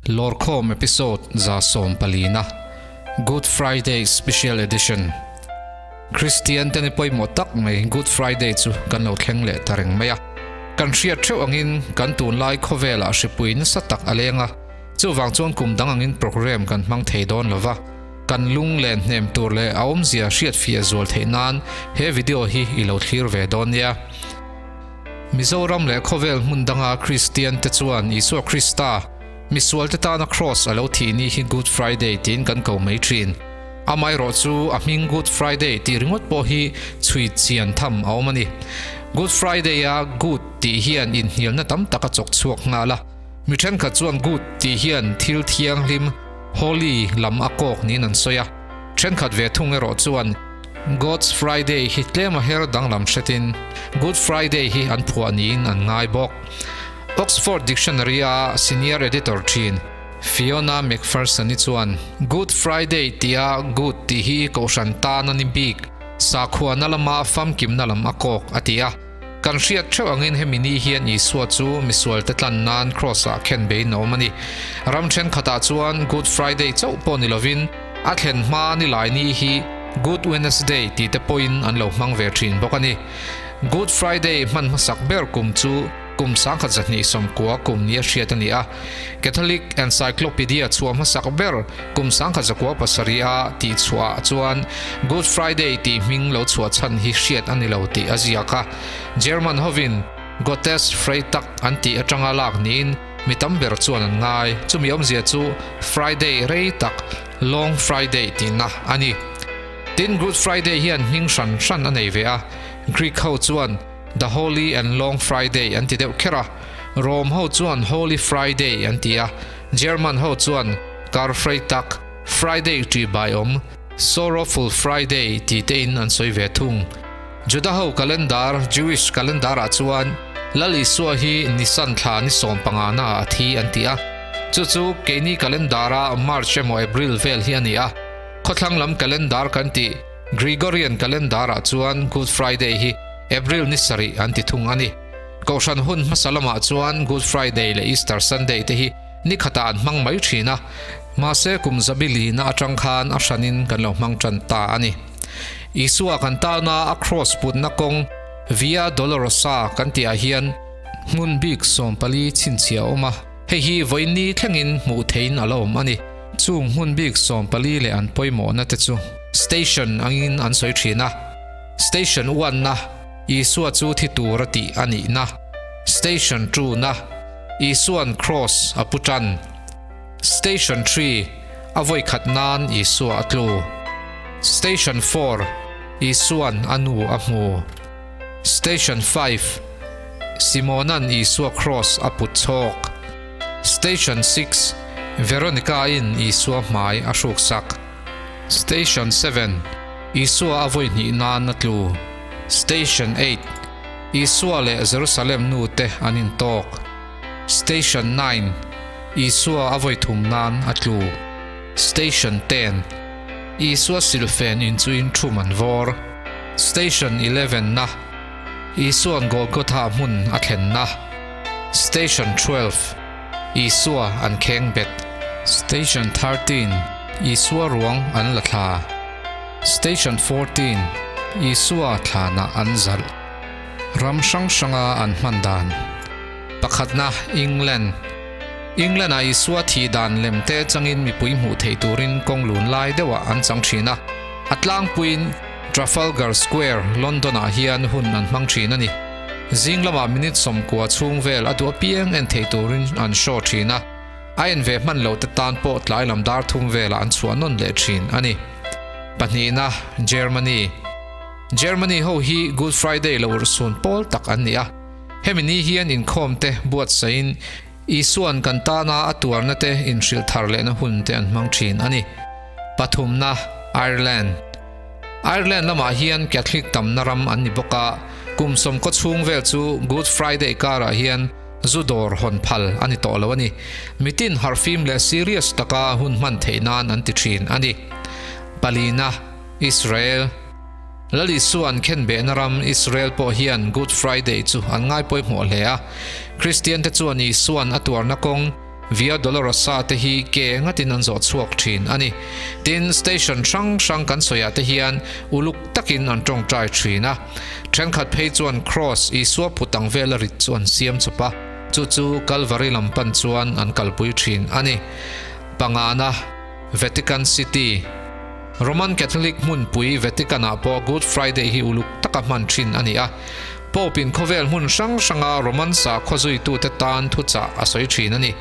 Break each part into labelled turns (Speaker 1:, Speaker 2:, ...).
Speaker 1: Lawrkhawm episode 140 na Good Friday Special Edition Kristian te ni pawimawh tak mai Good Friday chu kan lo thleng leh ta reng mai a. Kan hriat theuh angin kan tunlai khawvelah hripui nasa tak a leng a, chuvang chuan kum dang angin program kan hmang thei dawn lo va, kan lung len hnem tur leh a awmzia hriat fiah zual theih nan he video hi i lo thlir ve dawn nia. Mizoram leh khawvel hmun danga Kristian te chuan Isua Krista, misual te tana Kraws a lo thih ni hi Good Friday tiin kan ko mai thin. Amaherawh chu a hming Good Friday tih ringawt pawh hi chhui chian tham a awm a ni. Good Friday a Good tih hian inhnialna tam tak a chawk chhuak nghal a. Mi thenkhat chuan Good tih hian thil thianghlim, holy, lam a kawk niin an sawi a. Thenkhat ve thung erawh chuan God's Friday hi tlem a her danglam hretin Good Friday hi an phuah niin an ngai bawk. Oxford Dictionary-a senior editor thin Fiona Macpherson-i chuan Good Friday tia Good tih hi kohhran tan a ni bik, sakhuana lama famkimna lam a kawk a ti a. Kan hriat theuh angin hemi ni hian Isua chu misualte tlan nan Kraws-ah khen bein a awm a ni. Ram thenkhatah chuan Good Friday chauh pawh ni lovin a thlen hma ni lai ni hi Good Wednesday tih te pawhin an lo hmang ve thin bawk a ni. Good Friday hman hmasak ber kum chu kum 1990 kum nia hriat a ni a. Catholic Encyclopedia chhuah hmasak ber kum 1907 a tih chhuah ah chuan Good Friday tih hming lo chhuah chhan hi hriat a ni lo tih a ziak a. German hovin Gottes Freitag an tih atanga lak niin mi tam ber chuan an ngai. Chumi awmzia chu Friday rei tak, Long Friday tihna a ni. Tin, Good Friday hian hming hran hran a nei ve a. Greek ho chuan The Holy and Long Friday an ti deuh kher a, Rome ho chuan Holy Friday an ti a, German ho chuan Karfreitag, Friday ṭih bai awm, Sorrowful Friday tih te in an sawi ve thung. Juda ho calendar, Jewish calendar, ah chuan Lal Isua hi Nisan thla ni 15 na ah a thi an ti a, chu chu keini calendar a March emaw April vel hi a ni a, khawthlang lam calendar kan tih Gregorian calendar ah chuan Good Friday hi April ni sarih an ti thung a ni. Kohhran hun hmasa lamah chuan Good Friday leh Easter Sunday te hi ni khatah an hmang mai thin a, mahse kum zabi lina atang khan a hranin kan lo hmang tan ta a ni. Isua kan tana a kraws putna kawng Via Dolorosa kan tihah hian hmun bik 14 chhinchhiah a awm a, hei hi vawiinni thlengin hmuh theihin a la awm a ni. Chung hmun bik 14 leh an pawimawhna te chu Station angin an sawi thin a, Station uanna, Isua chu thi tur a tih a nihna, Station 2 na, Isua'n Kraws a pu tan, Station 3, a vawi khat nan Isua a tlu, Station 4, Isua'n a nu a hmu, Station 5, Simona'n Isua Kraws a put chhawk, Station 6, Veronica-in Isua hmai a hruksak. Station 7, Isua a vawi hnih nan a tlu. Station 8, Isua leh Jerusalem nu te an intawk. Station 9, Isua a vawi thum nan a tlu. Station 10, Isua silfen inchuin thum an vawr. Station 11 na, Isua'n Golgotha hmun a thlenna. Station 12, Isua an kheng bet. Station 13, Isua ruang an la thla. Station 14, Isua thlanah an zalh. Ram hrang hranga an hman dan. Pakhatna, England. England-ah Isua thih dan lem te changin mipui hmuh theih turin kawng lun lai deuhah an chang thin a. A tlangpuiin Trafalgar Square, London-ah hian hun an hmang thin a ni. Zing lamah minute 90 chhung vel a duh apiang en theih turin an show thin a, a en ve hman lo te tan pawh tlai lam dar thum velah an chhuah nawn leh thin a ni. Pahnihna, Germany. Germany ho hi Good Friday lo urhsun pawl tak an ni a, hemi ni hian inkhawm te buatsaihin Isua'n kan tana a tuarna te inhrilh thar lehna hun te an hmang thin a ni. Pathumna, Ireland. Ireland lamah hian Catholic tamna ram an ni bawk a, kum 90 chhung vel chu Good Friday karah hian zu dawr hawn phal a ni tawh lo a ni. Mitin harhfim leh serious taka hun hman theih nan an ti thin a ni. Palina, Israel. Lal Isua an khenbehna ram Israel pawh hian Good Friday chu an ngaipawimawh hle a. Kristian te chuan Isua'n a tuarna kawng. Via Dolorosa te hi ke ngatin an zawh chhuak thin a ni. Tin, station hrang hrang kan sawiah te hian uluk takin an tawngtai thin a. Thenkhat phei chuan Cross, Isua phut ang vela rit chu an siam chawp a, chu chu Kalvari lam pan chuan an kalpui thin a ni. Pangana, Vatican City, Roman Catholic hmunpui Vatican-ah pawh Good Friday hi uluk taka hman thin a ni a. Pope-in khawvel hmun hrang hranga Roman sakhaw zuitute tan thuchah a sawi thin a ni.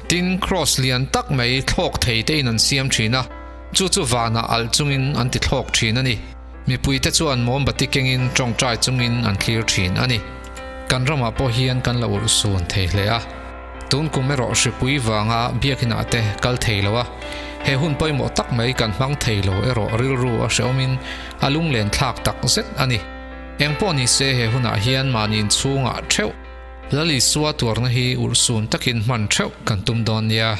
Speaker 1: Tin, Cross lian tak mai thlawk thei tein an siam thin a, chu chu vanah alh chungin an ti thlawk thin a ni. Mipuite chuan mawmbati kengin tawngtai chungin an thlir thin a ni. Kan ramah pawh hian kan la ulh sun thei hle a. Tun kum erawh hripui vanga biakinah te kal thei lo a, he hun pawimawh tak mai kan hmang thei lo erawh rilru a hrehawmin a lunglen thlak tak zet a ni. Engpawh ni se he hunah hian mahni inchhungah theuh Lal Isua tuarna hi urhsun takin hman theuh kan tum dawn nia.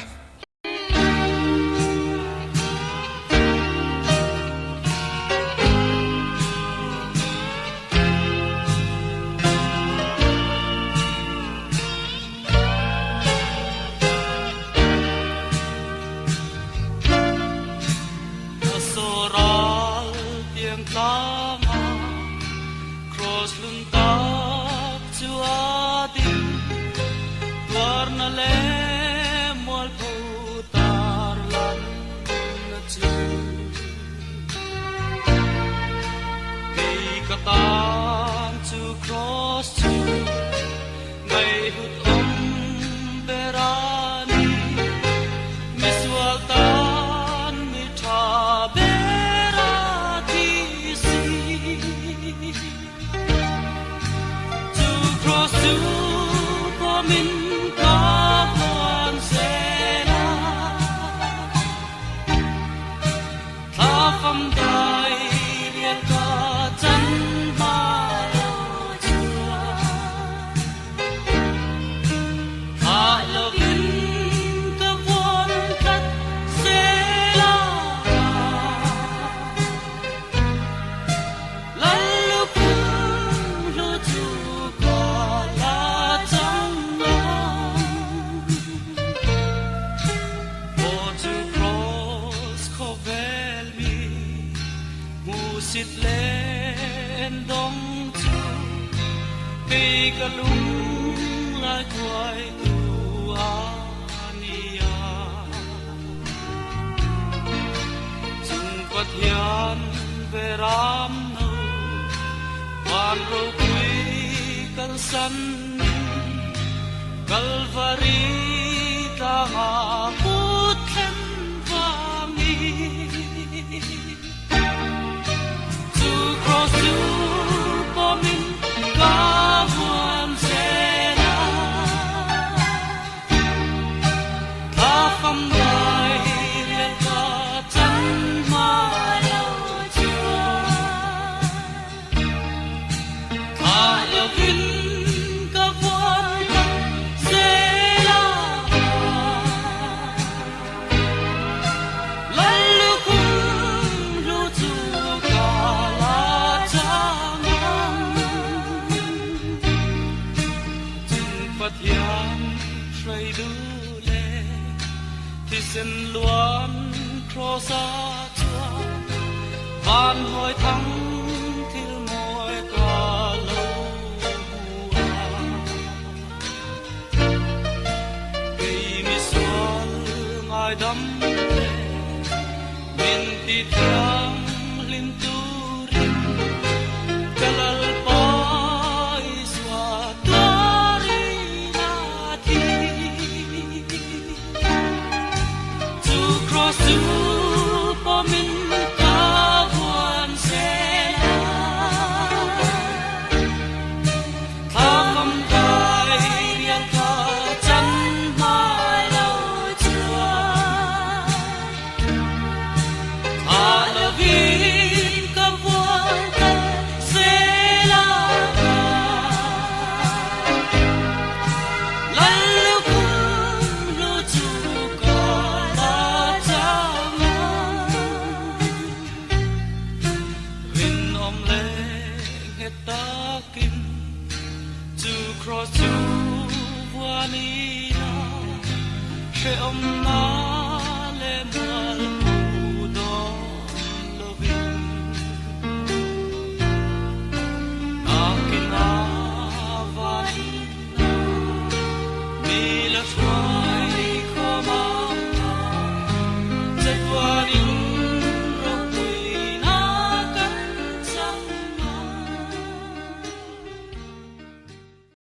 Speaker 2: A.